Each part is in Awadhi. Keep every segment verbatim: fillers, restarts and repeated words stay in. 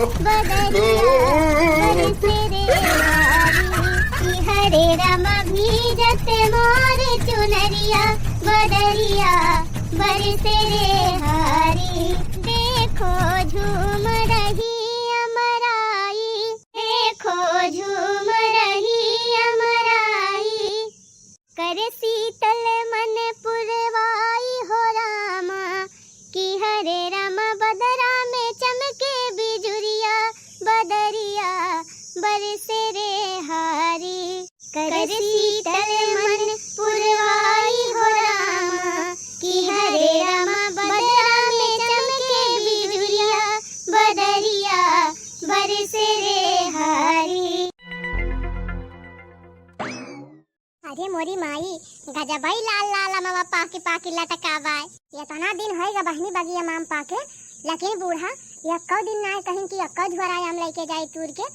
बदरिया बरसे रे हारी, कि हरे रामा भीजत मोर चुनरिया, बदरिया बरसे रे हारी। देखो झूम रही अमराई, देखो झूम रही अमराई, करे शीतल मन पुरवाई हो रामा, कि हरे रामा बदरा में चमके बिजुरिया, बदरिया बरसे रे हारी। करे शीतल मन पुरवाई हो रामा, कि हरे रामा बदरा में चमके बिजुरिया, बदरिया बरसे रे हारी। अरे मोरी माई, गजबई लाल लाल अमवा पाकी पाकी लटका बाय। एतना दिन होइगा बहिनी बगिया में आम पाके, लेकिन बूढ़ा एक्कौ दिन नाय कहिन कि एक्कौ झोरा आम लइके जाई तूर के,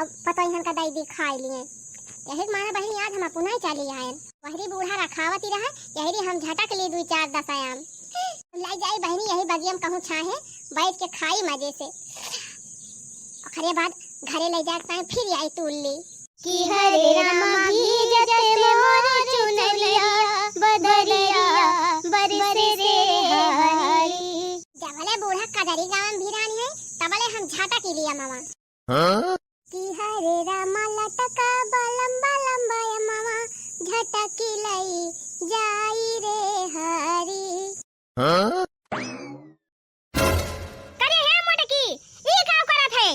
अब पतोहियन का दई दी खाइ लिए। यही के माने बहिनी आज हम अपना ही चली आयन। वहरी बूढ़ा रखावती रहा, यहरी हम झटक ली दुइ चार दस आम। लइ जाई बहिनी यही बगिया में कहूँ छाहे, बैठ के खाई मजे से। ओकरे बाद घरे लइ जाए के ताई फिर आई तूर ली। कि हरे रामा भीजत मोर चुनरिया, बदरिया बरसे रे हारी। जबले बूढ़ा कजरी गावन भिरानी है, तबले हम झटकी ली अमवा। हाँ? कि हरे रामा लटका बा लंबा लंबा अमवा, झटकी लई जाई रे हारी। हाँ? करे हे मोटकी, ई काव करत है?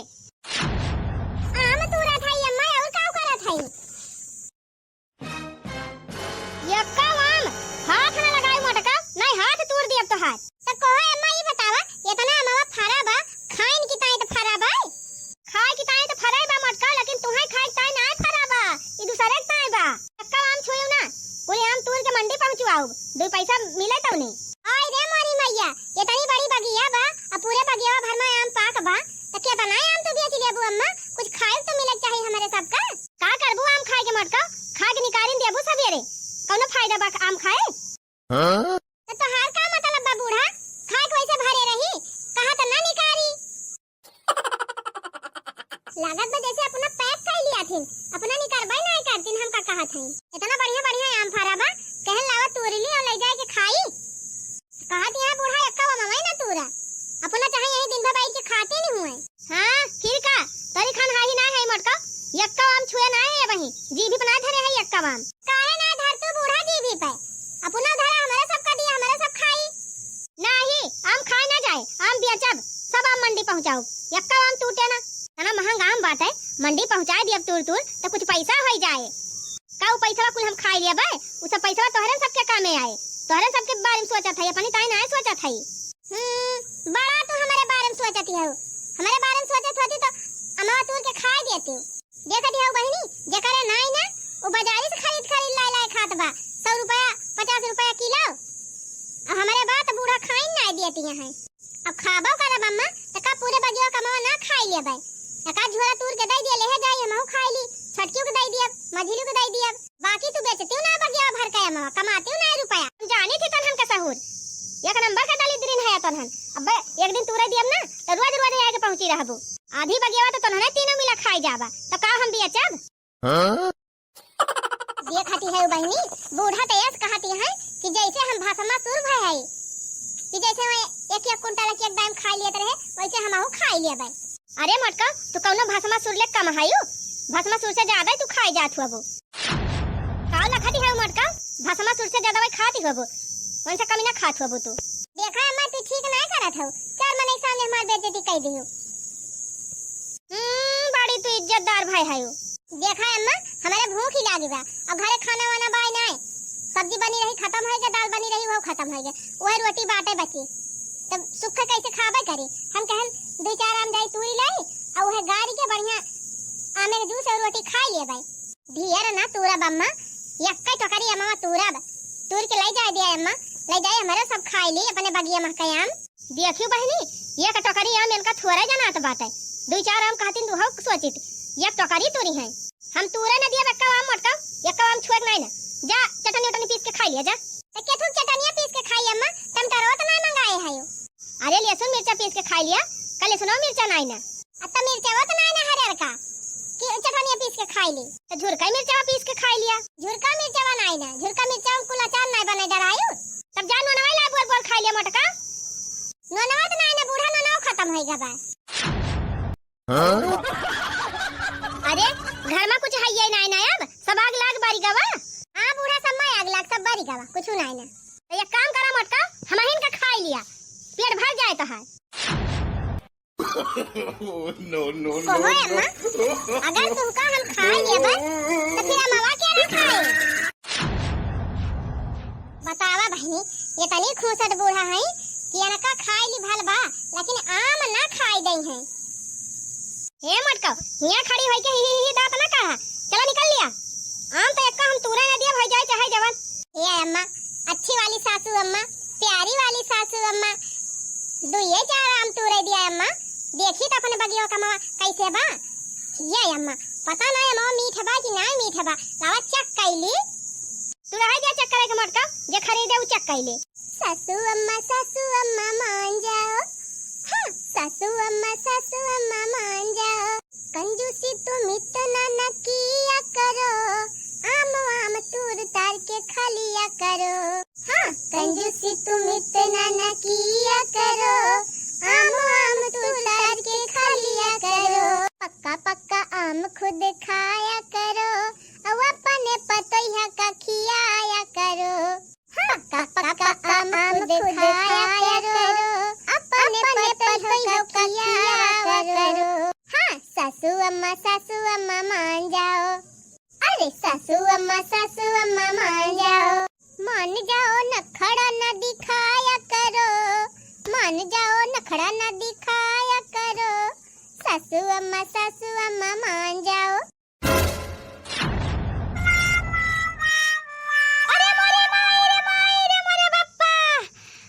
आम तूरत है अम्मा, और काव करत है? यक्का आम हाथ न लगाई मोटका, नहीं हाथ तूर दियब तोहार। त कोहो अम्मा ई बतावा, एतना अमवा फरा बा, खाइन की ताई त फरा बा? खाए की ताई त फरा बा मोटका, लेकिन तुहई खाए की ताई नाय फरा बा, ई दूसरे की ताई बा। यक्का आम छुएउ ना, कुल आम तूर के मंडी पहुँचवाउब, दुइ पैसा मिले तउने। आय रे मोरी मैया, एतनी बड़ी बगिया बा, अब पूरे बगिया भर में आम पाक बा, त केतना आम तू बेच लेबू अम्मा? कुछ खाए तो मिले के चाही हमरे सबका। का करबू आम खाए के मोटका? खाए के निकारिन देबू सबेरे, कौनो फायदा बा आम खाए? हाँ? त तोहार का मतलब बा बूढ़ा? खाए के वैसे भरे रही, कहा त ना निकारी। लागत बा जैसे अपना पैक कर लिया थिन, अपना निकरबे नाय करतिन, हम का कहत हई। इतना बढ़िया बढ़िया आम फरा बा, कहन लावा तूर ली और ले जाए के खाई। कहत यहाँ बूढ़ा एक्का अमवा ना तूरा, अपना चाहे यही दिन भर बैठ के खाते नहीं हुए। हाँ, फिर का? तोरी खान हाही ना है मोटका, एक्का आम छुए ना है वही, जीभ पे ना धरे है एक्का आम। काहे ना धर तू बूढ़ा जीभी पे? अपना धरा, हमरे सब का दिया, हमरे सब खाई। नाही, आम खाए ना जाए, आम बेचब, सब आम मंडी पहुँचाउब। यक्का आम टूटे ना, तना महंग आम बाटे, मंडी पहुँचाए दियब तूर तूर, त कुछ पैसा होई जाए। का उ पैसवा कुल हम खाए लिया बे? उ सब पैसवा तोहरे सबके कामे आए, तोहरे सबके बारे में सोचत है, अपनी ताई नाय सोचत है। हम्म, बड़ा तू हमरे बारे में सोचती हो, हमरे बारे में सोचत होती तो अमवा तूर के खाए देती। देखत हऊ बहिनी, जेकरे नाई ना, उ बाजारी से खरीद खरीद लाए लाए खात बा, सौ रुपया, पचास रुपया किलो। अब हमरे बा त बूढ़ा खाइन नाई दियत यहाँ। अब खाबो करब अम्मा, त का पूरे बगिया कमवा ना खाई लेबै? एका झोरा तूर के दई दिया, लेहे जाई, हमहू खाई ली, छोटकियो के दई दियब, मझिलियो के दई दियब। बाकी तू बेचतियो ना बगिया भर के अमवा, कमातियो ना रुपया। हम जानी थी तनहन का सहूर, एक नंबर का दलिद्रीन है तनहन। अब एक दिन तूरे दियब ना, त रोज रोज आके पहुँची रहबू। आधी बगियावा तो तोहने तीनों मिला खाई जाबा, तो का हम बेचब? हाँ? देखती है बहिनी, बूढ़ा तो ऐस कहती है कि जैसे हम भसमासुर भय है, कि जैसे वह एक एक कुंटल के एक दाम खाई लेत रहे, वैसे हमहू खाई लेबै। अरे मोटका, तू कौनो भसमासुर ले कम हयू? भसमासुर से ज्यादा ही तू खाई जात हुआ। का लखती है मोटका? भसमासुर से ज्यादा वही खाती हुआ, उनसे कमी ना खात हुआ तू। देखा अम्मा, तू ठीक ना करत हो, चार मनई सामने हमार बेइज्जती कर दियो। हम्म, बड़ी तू इज्जतदार भाई है। देखा अम्मा, हमारे भूख ही लागी बा, अब घरे खाना वाना बाय नाय, सब्जी बनी रही खत्म होइगे, दाल बनी रही वो खत्म होइगे, वही रोटी बाटे बची, तब सुख कैसे खाबे करी? हम कहन दुई चार आम जाई तूरी लाई, और वह गाड़ी के बढ़िया आमे के जूस और रोटी खाई लेबै। ढेर ना तूरब अम्मा, यक्कै टोकरी अमवा तूरब। तूर के लै जाए दिया अम्मा, लै जाए, हमरे सब खाई ली अपने बगिया में के आम। देखियो बहिनी, एक टोकरी आम इनका थोड़े जनात बाटे। दुई चार आम कहतीन दुहौ सोचित, एक टोकरी तूरी हैं। हम तूरे न दियब एक्का आम मोटका, एक्का आम छुएक नाई ना। जा चटनी उटनी पीस के खाई लिया जा। त केथू चटनिया पीस के खाई अम्मा, टमाटरवा त ना मंगाए है। अरे लहसुन मिर्चा पीस के खाई लिया, कल लहसुनवा मिर्चा नाई ना। अब त मिर्चवा तो नाई ना हरियर का, कि चटनिया पीस के खाई ली। तो झुरका मिर्चवा पीस के खाई लिया। झुरका मिर्चवा नाई ना, झुरका मिर्चवा कुल अचार नाई बने डरायू। तब जा नोनवा ला बोल बोल खाई लिया मोटका। नोनवा तो नाई ना, बूढ़ा नोनवा खतम होई गवा। हाँ? अरे, घर मा कुछ हइये नाई ना अब, सब आग लाग बारी गवा। हाँ बूढ़ा, सब मा आग लाग, सब बारी गवा, कुछ नाई ना। तो एक काम करा मोटका, हमहिन का खाई लिया, पेट भर जाए तोहार। No, no, no, कहो no। अम्मा, अगर तुमका हम खाई लेबे, तो फिर अमवा के ना खाए? बतावा बहिनी, ये तनी खूसट बूढ़ा है कि इनका खाई ली भल बा, लेकिन आम ना खाई दई है। हे मोटका, हियाँ खड़ी होई के ही, ही, ही दाँत ना काढ़ा, चला निकल लिया। आम तो एक्का हम तूरे ना दिया, भाई जाए चाहे जवन। ए अम्मा, अच्छी वाली सासू अम्मा, प्यारी वाली सासू अम्मा, दुइये चार आम तूरे दिया अम्मा। देखी तो अपने बगिया का अमवा कैसे बा। ये अम्मा, पता ना अमवा मीठ बा कि ना मीठ बा, लावा check कैली। तू रह जा check करे के मोटका, जे खरीदे उ check कैले। सासू अम्मा, सासू अम्मा मान जाओ, हाँ, सासू अम्मा, सासू अम्मा मान जाओ। कंजूसी तुम इतना न किया करो, आम आम तूर तार के खा लिया करो। हाँ, कंजूसी तुम इतना न किया करो, आम आम तूर तार के खा लिया करो। पक्का पक्का आम खुद खाया करो, और अपने पतोहिया का खियाया करो। हाँ, पक्का पक्का आम खुद खाया करो, अपने पतोहियों का खियाया करो। हाँ, सासू अम्मा, सासू अम्मा मान जाओ। अरे सासू अम्मा, सासू अम्मा मान जाओ। मान जाओ, नखड़ा न दिखाया करो, मान जाओ, नखड़ा न दिखाया करो। सासू अम्मा, सासू अम्मा मान जाओ। अरे मोरे माई रे माई रे मोरे बप्पा,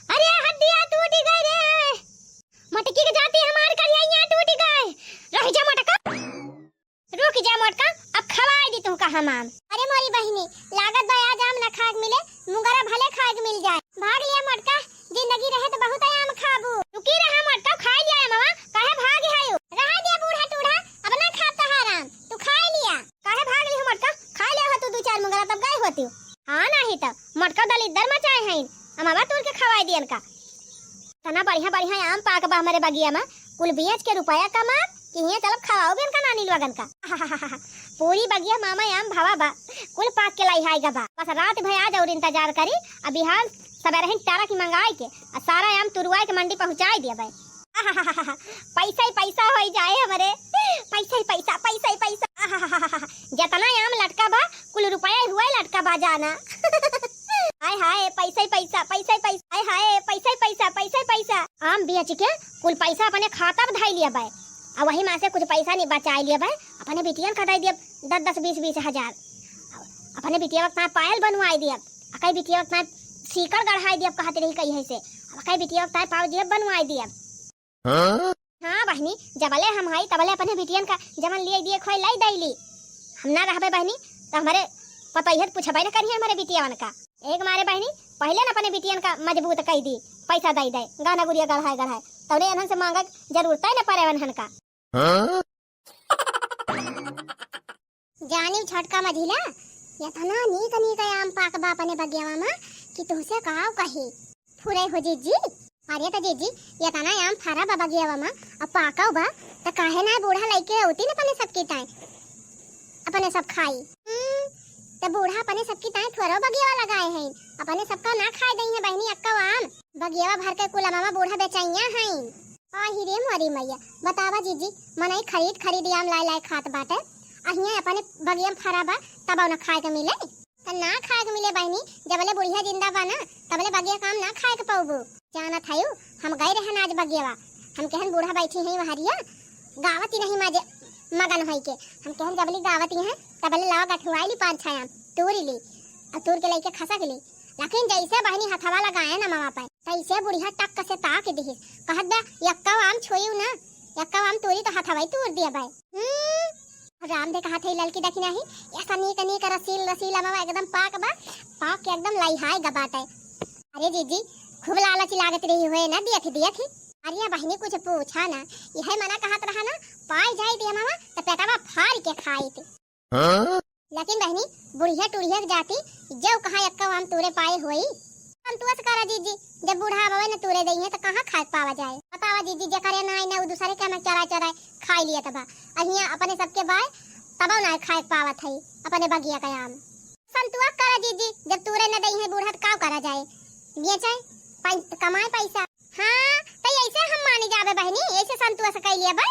अरे हड्डिया टूट गई रे, मटकी के जाती हमार करिया टूट गई। रह जा मटका, रुक जा मोटका, अब खवाई दी तुमका हम आम। अरे मोरी बहिनी, लागत बा आज आम ना खाए के मिले, मुंगरा भले खाए के मिल जाए। भाग लिया मोटका, जिंदगी रहे तो बहुत आम खाबू। रुकी रहा मोटका, खाई लिया अमवा, काहे भाग आयु? रहा दिया बूढ़ा टूढ़ा, अब ना खाब तहार आम, तू खाई लिया। काहे भाग लिहू मोटका, खाई लिया हो तू दू चार मुंगरा तब गए होती। हाँ नाही तो मोटका दलिद्दर मचाए हैं, अमवा तूर के खवाई दियन का। तना बढ़िया बढ़िया आम पाक बा हमरे बगिया मा, कुल बेच के रुपया कमा कि हियाँ चलब खवाओ भी इनका नानी लोगन का। पूरी बगिया मामा आम भवा बा, कुल पाक के लाई हाय गा बा। बस रात भर आज और इंतजार करी, अब बिहान सबेरहिन ट्रक मंगाई के आ सारा आम तुरवाई के मंडी पहुँचाई दिया बे। पैसा ही पैसा होई जाए हमरे, पैसा ही पैसा, पैसा ही पैसा। जतना आम लटका बा, कुल रुपया ही हुआ लटका बा जाना। हाय हाय, पैसा ही पैसा, पैसा ही पैसा, हाय हाय, पैसा ही पैसा, पैसा ही पैसा। आम बेच के कुल पैसा अपने खाता में धई लिया बे, आ वही मा से कुछ पैसा नहीं बचाई लिया बे, अपने बिटियन का दे दिया दस दस, बीस बीस हजार, अपने बिटिया वक्त पायल बनवाई दिया, अकई बिटिया वक्त सीकर गढ़ाई दिया, कहत रही कही है से, अब अकई बिटिया वक्त पाव दिया बनवाई दिया। हाँ? हाँ बहिनी, जबले हम हई तबले अपने बिटियन का जवन लिए दिए खोए लाई दैली। हम ना रहबे बहिनी, तो हमरे पतोहियत पूछबे न करिए हमरे बिटियवन का। एक मारे बहिनी, पहिले न अपने बिटियन का मजबूत कई दी, पैसा दई दे, गहना गुरिया गढ़ाए गढ़ाए, तौने एनहन से मांगे जरूरत ही न पड़े एनहन का। हाँ? जानी छोटका मझिला, एतना नीक नीक आम पाक बा अपने बगियावा मा कि तुहसे काव कही। फुरे हो जिज्जी, अरे त जिज्जी, एतना आम फरा बा बगियावा मा, अब पाकव बा, त काहे ना बूढ़ा लइके होती न अपने सबकी ताई, अपने सब खाई। हम्म, त बूढ़ा अपने सबकी ताई थोरो बगियावा लगाए हैं, अपने सबका ना खाए दई है बहिनी अक्का आम, बगियावा भर के कुलमावा बूढ़ा बेचैया हैं। आही रे मोरी मैया, बतावा जीजी, मनई खरीद खरीद आम लाए लाए खात बाटे, आ हियां अपने बगिया में फरा बा, तब न खाए के मिले। त ना खाए के मिले बहिनी, जबले बुढ़िया जिंदा बा ना, तबले बगिया का आम ना खाए के पउबू। जानत हयू, हम गए रहन आज बगियावा, हम कहन बूढ़ा बैठी हैं वहरिया, गावत ही नहीं माजे मगन होई के, हम कहन जबली गावत ही हैं, तबले लावा गठुआई ली पाँच छह आम, तूरी ली, और तूर के लेके खसक ली, लेकिन जैसे बहिनी हथवा लगाए ना मामा पे, तैसे बुढ़िया टक से ताक दिहिस, कहत बा, "यक्का आम छुईउ ना, यक्का आम तूरी तो हथवई तूर दिया बाय।" हम्म, राम दे कहत है ललकी देखी नाही, ऐसा नीक नीक रसील रसील अमवा एकदम पाक बा, पाक के एकदम लइहाय गा बाटे। अरे जीजी, खूब लालची लागत रही हुए ना, देख देख ही। अरे बहिनी, कुछ पूछा ना, यह मना कहत रहा ना, पाई जाइत अमवा त पेटवा फाड़ के खाइत। हाँ? लेकिन बहिनी, बुढ़िया टुढ़िया के जाति, जब कहाँ एक्का आम तूरे पाए होई। संतोष करा जीजी, जब बूढ़ा अमवे न तूरे दइहें त कहाँ खाए पावा जाए। बतावा जीजी, जेकरे नाई ना, उ दूसरे के में चरा चरा खाई लिया तबा। अहिया अपने सबके बाय, तबो ना खाए पावत है अपने बगिया का आम। संतोष करा जीजी, जब तूरे न दइहें बूढ़ा त का करा जाए, बेचे, पै-, कमाए पैसा। हाँ, त ऐसे हम मानी जाबे बहिनी, ऐसे संतोष कइ लिया बे।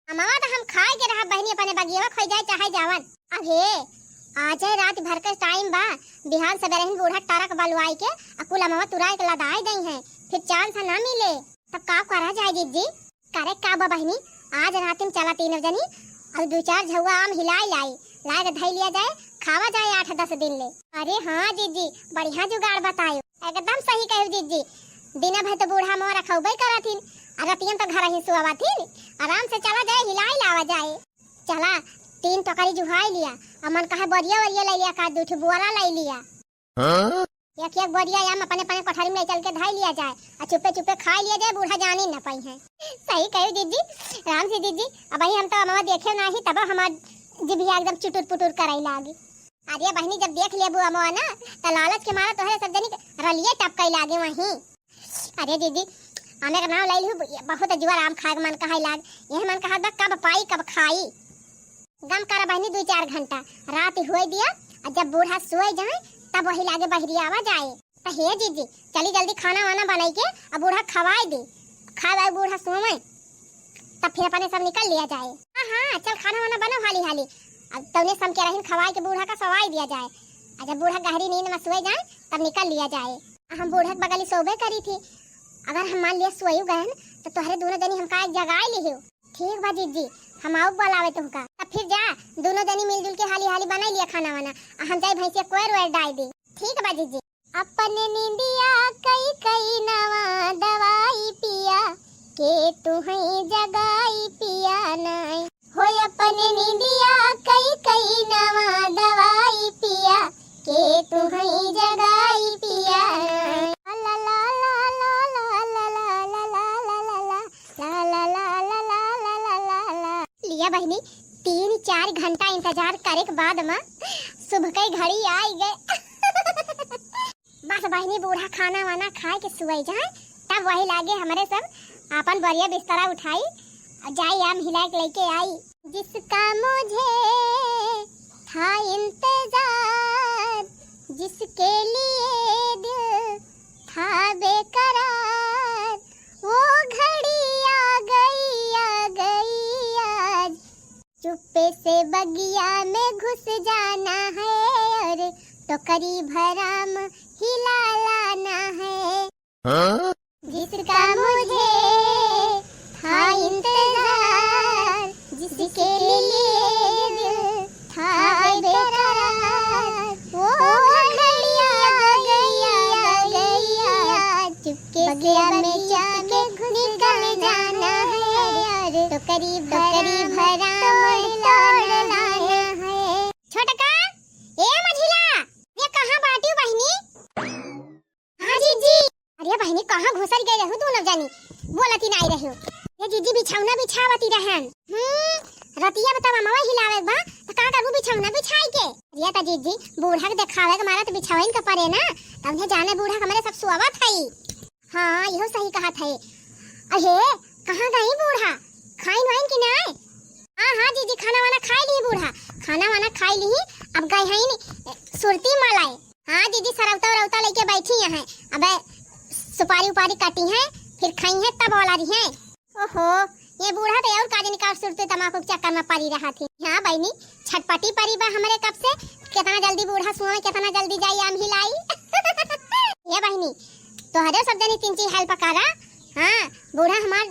अमवा त हम खाए के रहब बहिनी, अपने बगियवा खोई जाए चाहे जावन। अबे, आजे रात भर के टाइम बा, बिहान सबेरे ही बूढ़ा ट्रक बलवाई के आ कुल अमवा तुराई के लदाई दइहें, फिर चांस ना मिले। तब का करा जाए जीजी? करे का बा बहिनी, आज रात में चला तीनों जनी, और दू चार झउआ आम हिलाई लाई, लाए के धई लिया जाए, खावा जाए आठ दस दिन ले। अरे हाँ जीजी, बढ़िया जुगाड़ बतायो। एकदम सही कहे जीजी, दिना भर तो बूढ़ा अमवा रखउबे करत हिन, आ रतियन तो घर ही सुआवत हिन, आराम से चला जाए, हिलाई लावा जाए। चला, तीन टोकरी जुहाई लिया, आ मन कहे बोरिया वोरिया लइ लिया, का दू ठो बोरा लइ लिया। हाँ? एक एक बोरिया आम अपने अपने कोठरी में ले चल के धई लिया जाए, आ चुप्पे चुप्पे खाई लिया जाए, बूढ़ा जानी न पइहें। सही कहे जीजी, राम से जीजी, अबही हम तो अमवा देखे नाही, तब हमार जिभिया एकदम चुटुर पुटुर करइ लागी। अरे बहिनी, जब देख लेबू अमवा ना, त लालच के मारा तोहरे सब जनी के रलिये टपकइ लागे वहीं। अरे दीदी, आमे का नाव लइ लिहू, बहुत जुआर आम खाए के मन कहइ लाग। यह मन कहत बा कब पाई कब खाई। गम करा बहिनी, दू चार घंटा रात होए दिया, और जब बूढ़ा सोए जाए तब वही लागे बहरी आवा जाए। त हे जीजी, चली जल्दी खाना वाना बनाई के अब बूढ़ा खवाए दे, खाए बूढ़ा सोए, तब फिर अपने सब निकल लिया जाए। हाँ हाँ, चल खाना वाना बनाओ हाली हाली, अब तौने सब के रहिन खवाए के बूढ़ा का सवाई दिया जाए। आ जब बूढ़ा गहरी नींद में सोए जाए तब निकल लिया जाए। आ हम बूढ़ा के बगली सोबे करी थी, अगर हम मान लिया सोई गए न, तो तोहरे दोनों जनी हमका एक जगाए लिहियो। ठीक बा जीजी, हम आउब बोलावे तुमका। तब फिर जा, दोनों जनी मिलजुल के हाली हाली बनाई लिया खाना वाना, आ हम जाई भैंसिया कोयर वोयर डाल दी। ठीक बा जीजी। अपन निंदिया कई कई नवा दवाई पिया, के तुहई जगाई पिया नाई। हो अपन निंदिया कई कई नवा दवाई पिया, के तुहई जगाई पिया नाई। ला ला ला ला। लिया बहिनी, तीन चार घंटा इंतजार करे के बाद में सुबह के घड़ी आई गए। बस बहिनी, बूढ़ा खाना वाना खाए के सुई जाए, तब वही लागे हमरे सब आपन बोरिया बिस्तरा उठाई और जाई आम हिला के लेके आई। जिसका मुझे था इंतजार, जिसके लिए दिल था बेकरार, वो घड़ी आ गई, आ गई आज। चुप्पे से बगिया में घुस जाना है और टोकरी भराम हिला लाना है। हाँ? जिसका मुझे था इंतजार, जिसके लिए दिल था बेकरार, वो घड़ी आ गई, आ गई आज। चुपके से बगिया में जाके निकल जाना है और टोकरी भरा तोड़ लाना है। छोटका, ए मझिला, ये कहाँ बाटिउ बहिनी? हाँ जीजी। अरे बहिनी, कहाँ घुसर गए रहू दोनों जनी? बोलती नाई रह्यो। ये जीजी बिछौना बिछावती रहन। हम्म, रतिया में तब अमवा हिलावे के बा, त का करबू बिछौना बिछाई के? अरे त जीजी, बूढ़ा के देखावे के मारा त बिछावे के परे ना, तब उन्हें जाने बूढ़ा के हमरे सब सोवत हई। हाँ, इहो सही कहत है। अहे, कहाँ गई बूढ़ा? खाइन वाइन कि नाय? हाँ, हाँ, जीजी, खाना वाना खाई ली बूढ़ा। खाना वाना खाई ली, अब गए हैं न, सुरती मलाए। हाँ, जीजी, सरौता उरौता लेके बैठी हैं। अबे, सुपारी उपारी काटी हैं, फिर खाई हैं, तब वाला रही हैं। ओहो, ये बूढ़ा तो और काजनी का सुरती तमाकू के चक्कर में पड़ी रहा थी। हाँ, बहिनी, छटपटी परी बा हमरे कब से, कितना जल्दी बूढ़ा सोए, कितना जल्दी जाई आम हिलाई। ए बहिनी, तोहरे सब जनी तीन चीज help करा। हाँ, बूढ़ा हमार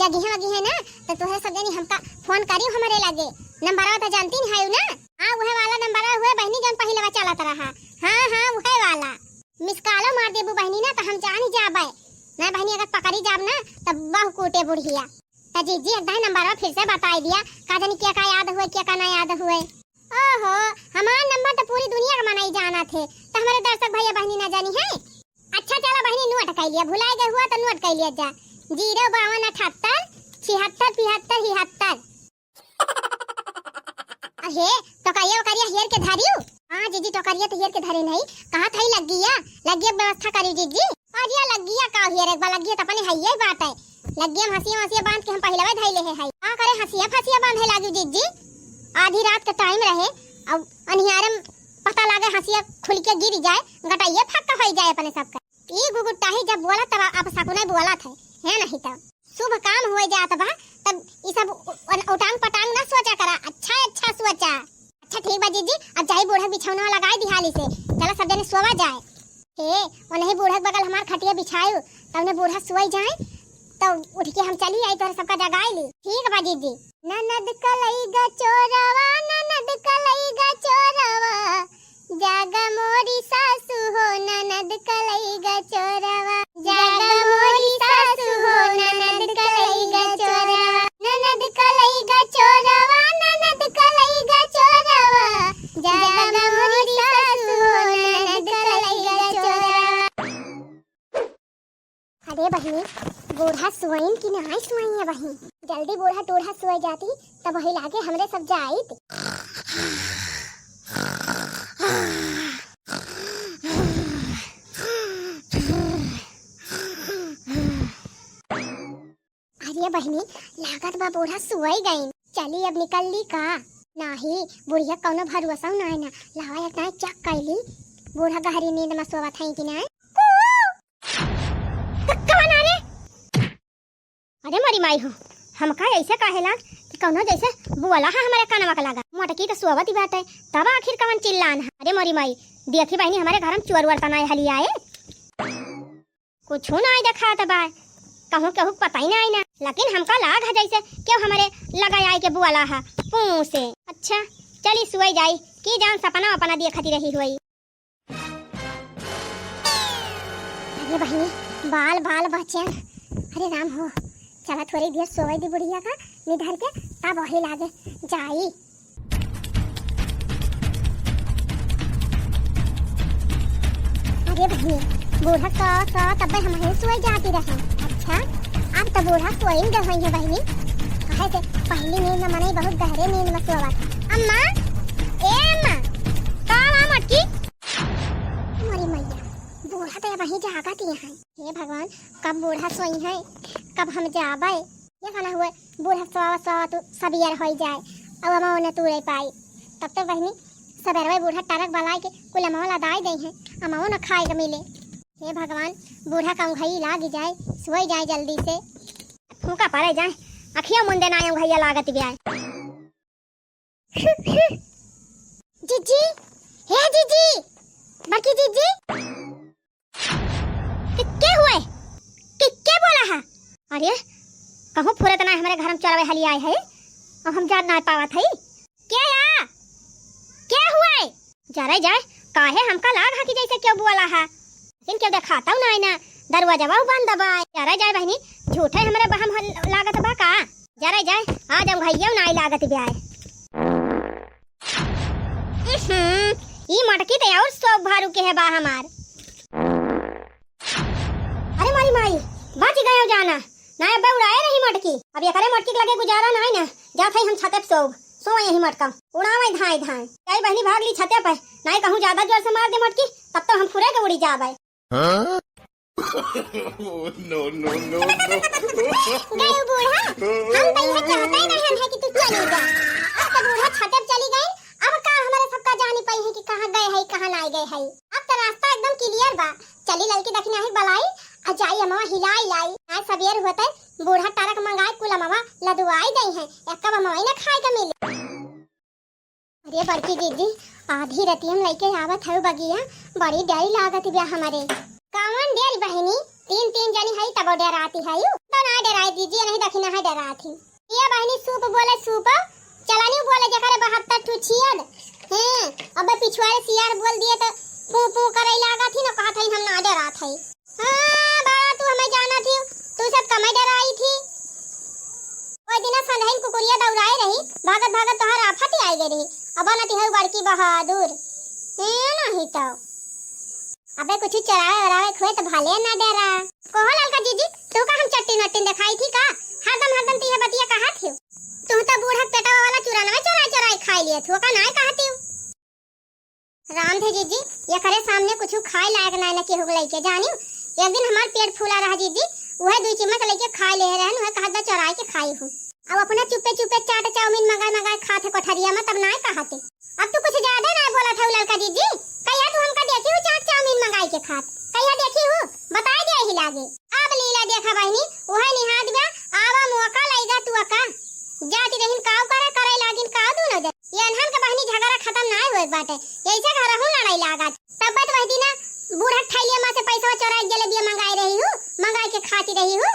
जगिहे वगिहे ना, तो तोहरे सब जनी हमका फोन करी हमरे लगे। नंबरवा तो जानती नहीं है ना? हाँ, वहे वाला नंबरवा हुए बहिनी, जौन पहिले बा चलत रहा। हाँ, हाँ, वहे वाला। Miss call मार देबू बहिनी ना, तो हम जानी जाबे। ना बहिनी, अगर पकड़ी जाब ना, तब बहु कूटे बुढ़िया। त जीजी, एक दाई नंबरवा फिर से बताई दिया, का जानी क्या का याद हुए, क्या का ना याद हुए। ओहो, हमार नंबर तो पूरी दुनिया का मनई जानत है, तो हमारे दर्शक भैया बहिनी ना जानी है। अच्छा चला बहिनी, note कर लिया, भुलाए गए हुआ तो note कर लिया जा। जीरो बावन अठहत्तर छिहत्तर पिहत्तर हिहत्तर। अरे, टोकरिया ओकरिया हेर के धरियो? हाँ जीजी, टोकरिया तो हेर के धरे नहीं। कहा था लग्गिया, लग्गिया के व्यवस्था करी जीजी। अरे लग्गिया का हेर, एक बार लग्गिया तो अपने हइये बात है। लग्गिया में हंसिया वंसिया बांध के हम पहिलवे धइले है, है। का करे हंसिया फंसिया बांधे लागी जीजी? आधी रात के टाइम रहे, अब अनिहारे में पता लागे हंसिया खुल के गिर जाए, गटइये फक्का होई जाए अपने सबका। ई गुगुट्टाही जब बोलत तब अपसकुने बोलत है, है नहीं तब। शुभ काम होइ जात बा, तब ई सब उ-, उन-, उटांग पटांग ना सोचा करा, अच्छा अच्छा सोचा। अच्छा ठीक बा जीजी, अब जाई बूढ़ा बिछौना लगाई दिहाली से, चला सब जने सोवा जाए। हे, ओनही बूढ़ा के बगल हमार खटिया बिछायु, तब ने बूढ़ा सोई जाए, तब उठ के हम चली आई तोहरे सबका जगाई ली। ठीक बा जीजी। ननद कलैगा चोरवा, ननद कलैगा चोरवा, जागा मोरी सासू हो, ननद कलैगा चोरवा। जागा मोरी सासू हो, ननद कलैगा चोरवा। ननद कलैगा चोरवा, ननद कलैगा चोरवा। जागा मोरी सासू हो, ननद कलैगा चोरवा। अरे बहिनी, बूढ़ा सोइन कि नाहीं सोइन है बहिनी? जल्दी बूढ़ा टूढ़ा सोए जाती, तब वही लागे हमरे सब जाइत। अरे बहिनी, लागत बा बूढ़ा सोए गइन। चली अब निकल ली का? नाही, बुढ़िया कौनो भरोसा नाहीं ना। लावा एक नाई चेक कैली, बूढ़ा गहरी नींद में सोवत है कि नाहीं। क-, कवन आ रे? अरे मोरी माई हो, हमका ऐसे काहे लाग कि कौनो जैसे बोला है हमरे कानवा के लगा। मोटकी तो सोवत ही बाटे, तब आखिर कवन चिल्लान है? अरे मोरी माई, देखी बहिनी, हमरे घर में चोर वोर त नाई हली आए। कुछु नाई देखात बा, कहूँ केहू के पता ही नाई ना, लेकिन हमका लाग है जैसे केहू हमरे लगा आए के बोला है, पूं से। अच्छा, चली सोई जाई, की जान सपना वपना देखती रही होई। अरे बहिनी, बाल बाल बचन। अरे राम हो, चला थोड़ी देर सोवे दी बुढ़िया का निधर के, तब वही लागे जाई। अरे बहिनी, बूढ़ा सो सो तब हम ही सोए जाती रहे। अच्छा, अब तो बूढ़ा सोइन गए होइहैं बहिनी, काहे से पहली नींद में मनई बहुत गहरे नींद में सोवत। अम्मा, ए अम्मा, का बा मोटकी? मोरी मैया, बूढ़ा तो अब वहीं जागत ही हैं। हे भगवान, कब बूढ़ा सोइहैं, कब हम जाबै? ये खाना हुए, बूढ़ा सोवा सोवा तू सबियर होई जाए, अब अमाओ न तूरे पाई। तब तो बहिनी, सबेरवे बूढ़ा टरक बलाए के कुल अमाओ लदाई दे हैं, अमाओ न खाए के मिले। हे भगवान, बूढ़ा का उंघई लाग जाए, सोई जाए जल्दी से। फूंका पड़े जाए, अखिया मुंदे ना उंघैया लागत ब्याए। जिज्जी, हे जिज्जी, बड़की जिज्जी। के, के हुए? के, के बोला है? अरे, कहूँ फुरत ना हमरे घर में चोरवे हली आए है, और हम जान ना पावत है। के या? के हुए? जरे जाए, काहे हमका लाग है कि जैसे केहू बोला है, लेकिन केहू देखाता ना है ना, दरवाजवा बंद बा। जरे जाए बहिनी, झूठे हमरे बहम हल-, लागत बा का? जरे जाए, आज हम घइयो नाई लागत ब्याए। उहुं, ई मटकी ते और सौ भारू के है बा हमार। अरे मारी माई, बच गयो जाना। ना अब्बे उड़ाए रही मटकी। अब एकरे मटकी के लगे गुजारा नाई ना। जात हई हम छते पे सोब। सो यही मटका। उड़ावे धाए धाए। कई बहिनी भाग ली छते पे। नाई कहूँ ज्यादा जोर से मार दे मटकी, तब तो हम फुरे के उड़ी जाबे। हाँ? No, no, no, no। गए बूढ़ा, हम तो यह चाहते ही नहीं है कि तू चली जा। अब तो बूढ़ा छते पे चली गई, अब का हमारे सबका जानी पाई है कि कहाँ गए है, कहाँ नाई गए है। अब तो रास्ता एकदम clear बा। चली ललकी दखिनाही बलाई, आ जाई अमवा हिलाई लाई। आज सबेर होते बूढ़ा टरक मंगाए कुल अमवा लदुआई दई है, एक्का अमवा ही ना खाए के मिले। अरे बड़की दीदी, आधी रतिया में लइके आवत हऊ बगिया, बड़ी डर लागत बिया हमरे। कवन डर बहिनी, तीन तीन जनी हई तबो डराती हऊ। तो ना डराई दीदी, नहीं दखिना है डरात ही। ये बहिनी सूप बोले सूप, चलनी बोले जेकरे बहत्तर ठू छियद। हैं, अबे पिछुआरे सियार बोल दिए तो पू पू करे लागत ही ना, कहत हई हम ना डरात हई। हाँ, बड़ा तू हमें जानत ही, तू सब कमे डराई थी। ओए दिना संधइन कुकुरिया दौड़ाए रही, भागत भागत तोहार आफत ही आई गई रही। अब ना तिहर बड़की बहादुर। ए, नहीं तो। अबे कुछ चरावे वरावे खुए तो भले ना डरा। कहो ललका जीजी, तू का हम चट्टिन वट्टिन देखाई थी का? हरदम हरदम तू ये बतिया कहत हियो। तू तो बूढ़ा पेटवा वाला चुरानवा चोराई चोराई खाई लिया थू का नाय कहत हियो। राम धे जीजी, एकरे सामने कुछ खाए लायक नाय न केहू के लइके जानियो। एक दिन हमार पेट फूला रहा जीजी, उहे दुई चिम्मच लइके खाए ले रहन, उहे कहत बा चोराई के खाई हूँ। अब अपना चुप्पे चुप्पे चाट चाउमीन मंगाए मंगाए खात है कोठरिया में, तब नाय कहते। अब तू कुछ ज्यादा नाय बोलत है ललका जीजी, कहिया तू हमका देखी हूँ चाट चाउमीन मंगाई के खात, कहिया देखी हूँ, बताई दे ही लागे। अब लीला देखा बहिनी, उहे निहाद बा, आवा मुआ का लइगा तू का। जाति रहिन काव करे, करे लागिन काव दूनो जन। ये अनहन के बहिनी झगड़ा खतम नाय होए बाटे, यैसे घरहू लड़ाई लागत। तब तो वही दिना बूढ़ा ठैलिया माँ से पैसा चोराई के जलेबिया मंगाई रही हूँ, मंगाई के खाती रही हूँ,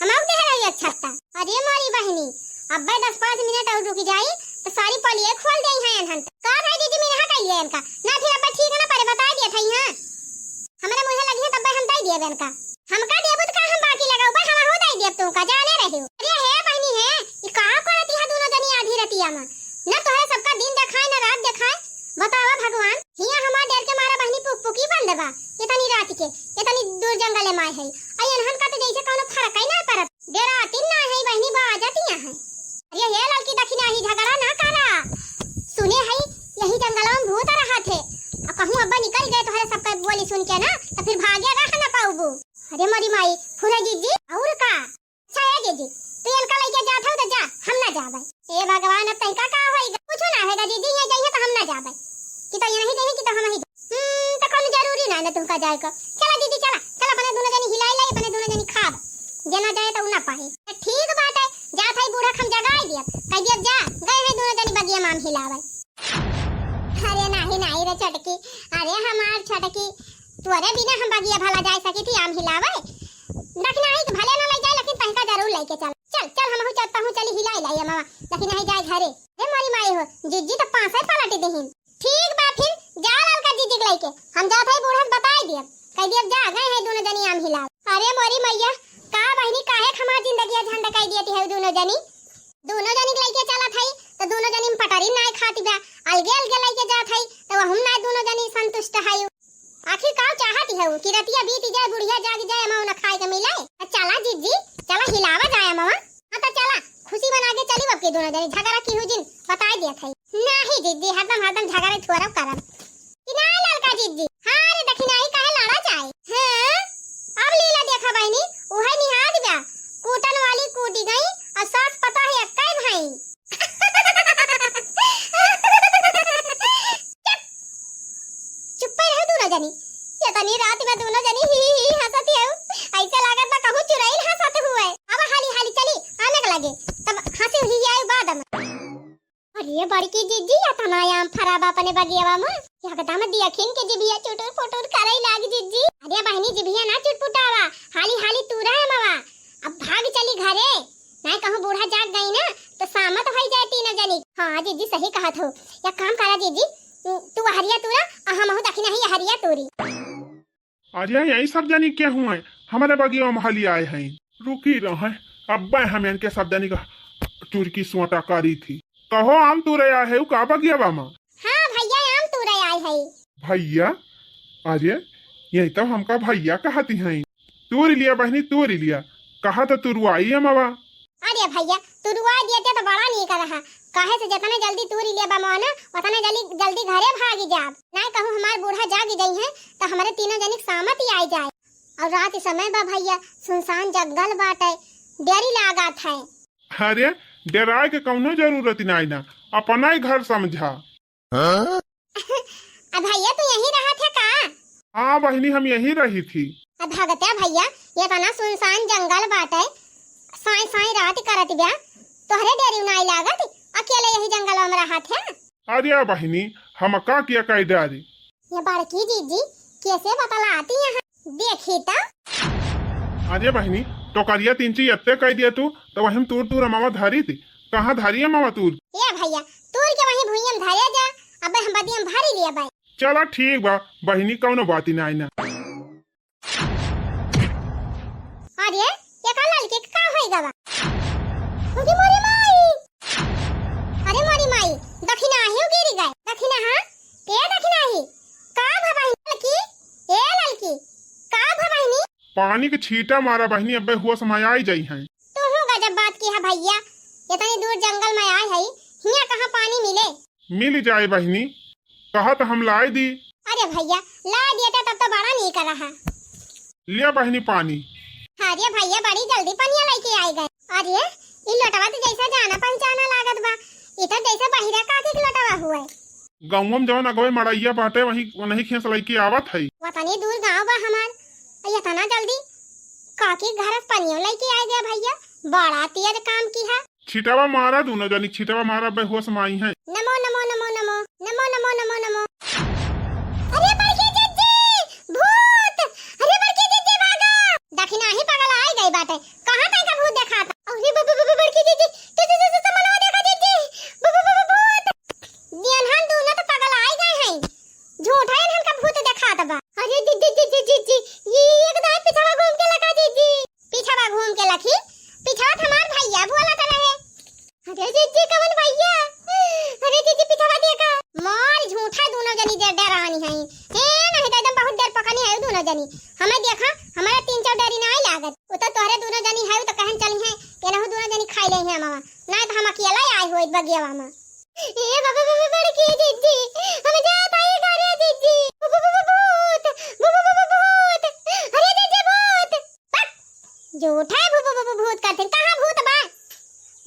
हम अब दे रही अच्छा था। अरे मोरी बहिनी, अब्बे दस पाँच मिनट और रुक जाई तो सारी पलिये खोल देई हैं अनहन। का भाई दीदी मिनहा कइलिए इनका, ना फिर अब्बे ठीक ना पड़े बता दिए थे यहाँ। हमरे मुँहे लगी है तब्बे हम दे दिए इनका। हमका देबू त का हम बाकी लगाऊ बा, हम हो दे देब तुमका, जाने रहियो। अरे हे बहिनी हे, ई का करत यहाँ दोनों जनी आधी रतिया में? न तोहरे सबका दिन देखाए, न रात देखाए। बतावा भगवान, हिया हमार डर के मारा बहिनी पुक पुकी बंद बा। इतनी रात के, इतनी दूर जंगले में है। आई अनहन का तो जैसे कौनो फर्क ही ना पड़त। डेरातिन ना है बहिनी, बा आ जाती यहाँ है। अरे हे ललकी दखिना ही झगड़ा ना करा। सुने है यही जंगलवा में भूत रहा थे। आ कहूँ अब्बा निकल गए तोहरे सबका बोली सुन के ना, तो फिर भागे रह ना पाऊबू। अरे मोरी माई, फुरे जीजी, और का? अच्छा ए जीजी, तू इनका लइके जात हऊ तो जा, हम ना जाबे। ए भगवान, अब तैका का होइगा? कुछ ना होइगा जीजी, ये जइहे तो हम ना जाबे। कि तो ये नहीं जइहे कि तो हम ही जा-, हम्म, तो कौनो जरूरी ना है ना तुमका जाए का। चला जीजी, चला, चला अपने दोनों जनी हिलाई लाई, अपने दोनों जनी खाब। जे ना जाए तो उ ना पाए। ठीक बात है, जात है बूढ़ा हम जगाई दिया, कह दिया जा, गए हैं दोनों जनी बगिया में आम हिलावे। अरे नाही, नाही रे छोटकी, अरे हमार छोटकी, तोरे बिना हम बगिया भला जाए सकी थी आम हिलावे? दखिनाही के भले ना ले जाए, लेकिन तहका जरूर लेके चल। चल, चल, हमहू चल, तहू चली हिलाई लाई अमवा, दखिनाही जाए घरे। हे मोरी माई हो, जिज्जी तो पाँसे पलट देहिन। ठीक बा फिर, जा ललका जिज्जी के लेके, हम जात है बूढ़ा से बताई दियब, कह दियब जा, गए हैं दोनों जनी आम हिलावे। अरे मोरी मैया, का बहिनी, काहे हमार जिंदगी झंड कह दियती है दोनों जनी? दोनों जनी के लइके चलत हई, तो दोनों जनी में पटरी नाय खाती बा, अलगे अलगे लइके जात हई, तो हम ना दोनों जनी संतुष्ट हई। आखिर का चाहत हऊ कि रतिया बीत जाए, बुढ़िया जाग जाए, अमवा न खाए के मिले? तो चला जिज्जी, चला हिलावा जाए अमवा। हाँ तो चला, खुशी मना के चली अब के दोनों जनी, झगड़ा की हुजिन बताए दिया था। नाही जिज्जी, हरदम हरदम झगड़ा थोड़ा करब। कि ना ललका जिज्जी? हाँ रे, दखिनाही काहे लड़ा जाए? हाँ, अब लीला देखा बहिनी, उहे निहाद बा। कूटन वाली कूटी गई, अब सास पता है एक्कै भाई। चुप, चुप्पे रहो दोनों जनी। ये तनी रात में दोनों जनी ही ही हंसत हऊ, ऐसे लागत बा कहूँ चुड़ैल हंसत हुए। अब हाली हाली चली, आने के लगे, तब हंसी ही आए बाद में। अरे बड़की जिज्जी, एतना आम फरा बा अपने बगियावा में, एकदम देखिन के जिभिया चुटुर पुटुर करे लाग जिज्जी। अरे बहिनी, जिभिया ना चुटपुटावा, हाली हाली तूरा अमवा, अब भाग चली घरे, नाय कहूँ बूढ़ा जाग गई ना तो सामत होई जाए तीनों जनी। हाँ जिज्जी, सही कहत हो, एक काम करा जिज्जी, तू हरिया तूरा, आ हमहू दखिनाही हरिया तूरी। अरे यही सब जनी के हुए, हमरे बगिया में हली आए हैं। रुकी रहे, अब्बे हम इनके सब जनी का चुरकी सोटा करी थी। कहो आम तूरे आए है का बगियावा में? हाँ भैया, आम तूरे आए है। भैया? अरे यही तो हमका भैया कहती हैं। तूरी लिया बहिनी, तूरी लिया, कहा तो तुरुआई अमवा। अरे भैया, तुरुआ देते तो बड़ा नीक रहा, काहे से जितने जल्दी तूरी लेबा अमवा ना, उतने जल्दी, जल्दी घरे भागी जाब। नाय कहूँ हमार बूढ़ा जागी जइहें, तो हमरे तीनों जनी के सामत ही आई जाए। और रात समय बा भैया, सुनसान जंगल बाटे, डरी लागत है। अरे, डराए के कौनो जरूरत नाय ना, अपना ही घर समझा। हाँ? अब भैया तू यहीं रहत है का? हाँ बहिनी, हम यहीं रही थी। अब भगत्या भैया, ये तना सुनसान जंगल बाटे, साई साई रात करत ब्या, तोहरे डेरी नाई लागत, अकेले यही जंगल में रहत है? अरे बहिनी, हम का किया कई डारी? ये बड़की जीजी कैसे बतलाती यहाँ, देखी तो। अरे बहिनी, टोकरिया तीन ची एत्ते कह दिया तू, तो वही में तूर तूर अमवा धरी थी। कहाँ धरी अमवा तूर? ए भैया, तूर के वहीं भुइयम धरे जा, अबे हम बदियम भरी लिया बाई। चला ठीक बा बहिनी, कौनो बात ही नाई ना। अरे, ये का ललके के का होई गवा? अरे मोरी माई! अरे मोरी माई, दखिना ही गिरी गए। दखिना हाँ? ए दखिना ही? का भवाहिनी ललकी? ए ललकी, का भवाहिनी? पानी के छींटा मारा बहिनी, अब्बे होस मा आई जइहैं। तू हूँ गजब बात किहा भइया, इतनी दूर जंगल मा आए हई, हियाँ कहाँ पानी मिले? मिल जाए बहिनी, कहा त हम लाए दी। अरे भइया, लाए दिया त तब तो बड़ा नीक रहा। लिया बहिनी पानी। अरे भइया, बड़ी जल्दी पनिया लइके आइ गए। अरे, ई लोटवा त जइसे जाना पहिचाना लागत बा, ई त जइसे बहिरा काकी के लोटवा हुए। गउँवा मा जउन अगवे मड़इया बाटे, वही, वनही खेस लइके आवत हई। वतनी दूर गाँव बा हमार, इतना जल्दी काकी के घर से पनियो लइके आइ गए भइया, बड़ा तेज काम किहा। छिटवा मारा दूनो जनी, छिटवा मारा, अब्बे होस मा आइहैं। नमो, नमो, नमो, नमो, नमो, नमो, नमो, नमो। अरे बड़की जिज्जी, भूत! अरे बड़की जिज्जी, भागा! दखिनाही पगलाइ गई बाटे, कहाँ तक का भूत देखाता? अरे ब-, ब-, ब-, ब-, बड़की जिज्जी, तू, तू, तू, तू, मनवा देखा जिज्जी, ब-, ब-, ब-, ब-, भूत! दियनहन दूनो तो पगलाइ गए हैं, झूठा इनहन का भूत देखात बा। अरे जिज्जी, जिज्जी, जिज्जी, ये एक दाई पिछवा घूम के लगा जिज्जी। पिछवा घूम के लखी, पिछवा त हमार भइया बोलत रहे। अरे जिज्जी, कवन भइया? अरे जिज्जी, पिछवा देखा। मार झूठा दूनो जनी दे डरानी है। ए, नहीं तो एकदम बहुत देर पकनी है दूनो जनी। हमें देखा, हमारे तीन चार डरी नहीं लागत। वो तो तोहरे दूनो जनी है, वो तो कहन चली है, ये नहु दूनो जनी खाई ले है मामा। नहीं तो हम अकेला आए हुए बगियावा मा। ए बाबा, बाबा, बड़की जिज्जी, हम जात आई घरे जिज्जी। भू-, भू-, भू-, भू-, भूत, भू-, भू-, भू-, भू-, भूत। अरे जिज्जी, भूत। पक! झूठा है भू-, भू-, भू-, भू-, भूत करथिन। कहाँ भूत बा?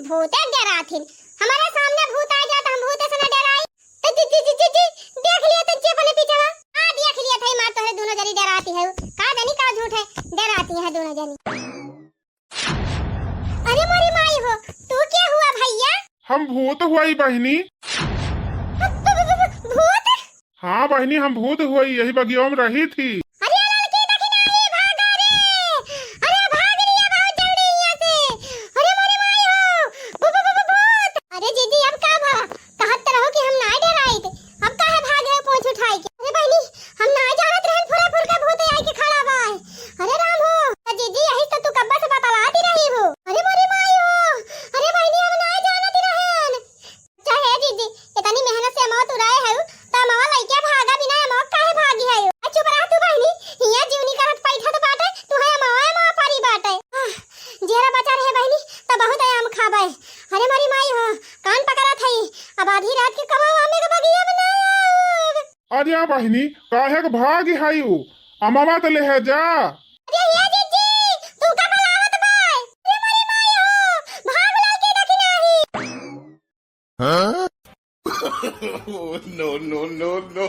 भूते डराथिन। हमारे सामने भूत आ जात, हम भूत से न डराई। तो जिज्जी, जिज्जी, जिज्जी, देख लिया तो जिज्जी अपने पीछे। हाँ, देख लिया था, मार तोहरे दूनो जनी डराती है। का जानी का झूठ है, डराती है दूनो जनी। अरे मोरी माई हो, तू क्या हुआ भइया? हम भूत हुआई बहिनी। भूत? हाँ बहिनी, हम भूत हुआई, यही बगिया मा रही थी। अरे ललकी दखिनाही भागा रे, अरे भाग लिया बहुत जल्दी हियाँ से। अरे मोरी माई हो, भू-, भू-, भू-, भू-, भूत। अरे जिज्जी, अब का भा? कहत त रहो कि हम नाय डराइत, अब काहे भागे हो पूँछ उठाई के? अरे बहिनी, हम नाय जानत रहन फुरा फुर का भूत आई के खड़ा बा। अरे राम हो, त जिज्जी यही तो तू कब्बा से बतलाती रही हो। अरे मोरी माई हो, अरे बहिनी हम नाय जानत रहन। अच्छा हे जिज्जी, इतनी मेहनत से अमवा तुराए है, त अमवा लइके भागा बिना अमवा काहे भागी है? आ चुप रह तू बहिनी, हियाँ जीवनी करत पैठत बाटे, तू है अमवा अमवा परी बाटे। आह, जेहरा बचा रहे बहिनी, त बहुत आम खाबे। अरे मोरी माई हो, कान पकड़त हई, अब आधी रात के कमाओ आमे के बगिया में ना आउब। अरे बहिनी, काहे के भाग हई उ? अमवा त ले है जा। अरे ये जिज्जी, तू का बुलावत बा? अरे मोरी माई हो, भाग लइके दखिनाही। हाँ? No, no, no, no।